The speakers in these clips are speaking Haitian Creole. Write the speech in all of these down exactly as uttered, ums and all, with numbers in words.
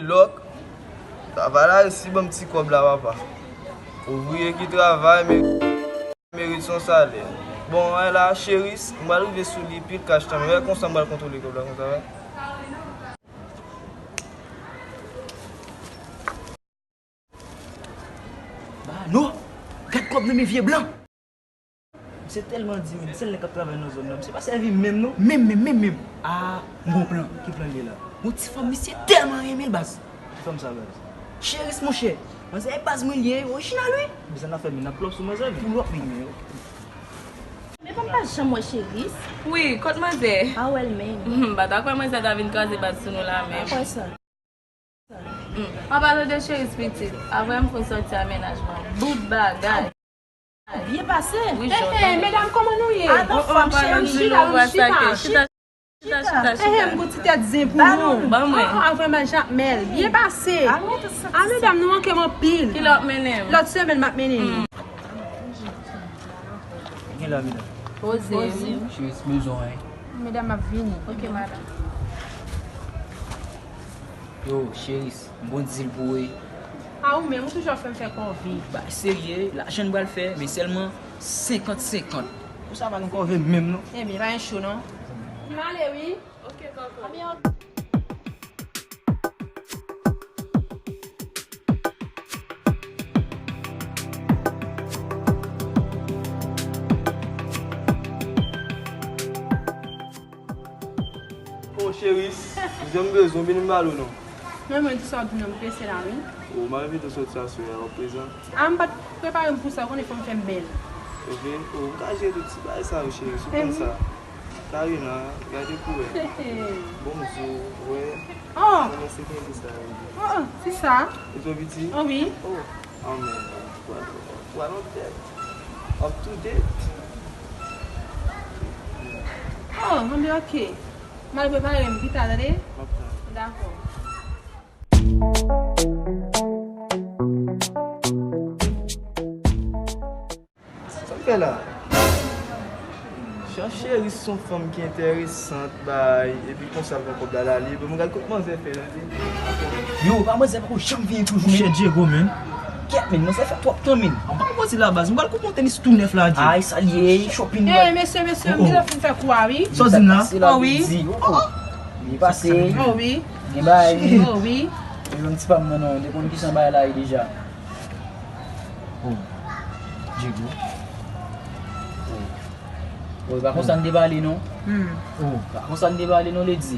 Lòk, travay la resi ban m ti kòb la, papa. Ouvriye ki travay, me- merit son salè. Bon, wè la, Cheris, m pral rive sou li pil kach tanmen. Wè konsa m pral kontwole kòb la, konsa, wè. Bano, gad kòb nan men vye blan. Misye tèlman di, men sèl nèg k ap travay nan zòn nan. Misye pa sèvi menm, non. Menm, menm, menm, menm. Ah, m gon plan. Ki plan li ye la? Yon ti fanm misye tèlman renmen l, baz. Ki fanm sa, baz? Cheris, monchè. Manzè, e baz mwen li ye, orijinal, wi. Bizan afè, men n ap plòp sou manzè, men. Pou lòp, men. Men pa m pa janm wè Cheris. Wi, kot manzè? Pa wè l menm. M pa ta kwè manzè ta vin kraze baz sou nou la menm. Pa kwè sa. Hmm. An palan de Cheris pitit, avè m fin sòti a mennaj mwen. Bout bagay. Byen pase. Wi, jòt. Eh, eh, medam, kòman nou ye? Ah, non, fanm cheri, chita, chita, chita, chita, chita. Eh, eh, m gon ti tèt zen pou nou. Ban mwen. Ah, ah, vrèman, Jakmèl. Byen pase. Ah, medam, nou manke m anpil. Kilè w ap mennen m? Lòt semèn, m ap mennen nou. Gen la, medam. Poze. Poze. Cheris bezwen. Medam ap vini. Ok, madam. Yo, Cheris, m gon dil pou ou, wi. A, ou menm, ou toujou ap fè m fè kòve. Bay serye, lajan n pral fè, men sèlman senkant senkant. Konsa pa gen kòve menm, non. Ebyen, pa gen cho, non. M ale, wi. Ok, kòkò. Ebyen, ok. Oh, Cheris, jan m bezwen w, vini m pale w non. Men mwen, di sa w di non, m prese la, wi. Oh, m a envite w soti aswè a, w prezan? A, m pa t prepare m pou sa, w konnen fò m fè m bèl. Ok, oh, m ka jere tout ti bagay sa yo, Cheris, ou konn sa. Karina, gade koulè. Bonjou, wè. Oh! Kòman se kenbe sa yo? Oh, oh, se sa. Ou tou piti? Oh, wi. Oh, anmè. Pral, pral on date. Up to date. Oh, anmè, ok. M al prepare m pita, tande? M ap tann. Dakò. Sa l fè la? Jan Cheris se yon fanm ki enteresant, bay, epi konsa l pran kòb la, l ale. Bon, gad kot manzè fè, tande. Yo, pa manzè poko janm vini toujou, men. Monchè Diego, men. Kèt, men, manzè fè twòp tan, men. An pa pwodui la, baz. M pral koupe yon tenis tou nèf la, Diego. Ay, sa l ye, shopping. Eh, mesye, mesye, m gentan fin fè kou a, wi. Sa w di m la? Oh, wi. Oh, oh. Byen pase. Oh, wi. Gen bagay, wi. Oh, wi. Yo, yon ti pa m nan, non. Ou te konn kijan bagay la ye deja. Oh. Diego. Oh. Oh, e pa konsa n te pale non. Hmm. Oh. Pa konsa n te pale non, Lady.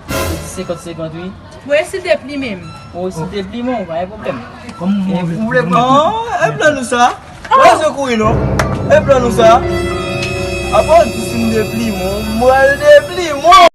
Lady senkant senkant, wi. Wi, si l te pli menm. Oh, si l te pli menm, pa gen pwoblèm. Kòm ou vle pran. Oh, e plan nou sa. Ou pa bezwen kouri non. E plan nou sa. Apa w di si m te pli menm, m pral te pli menm.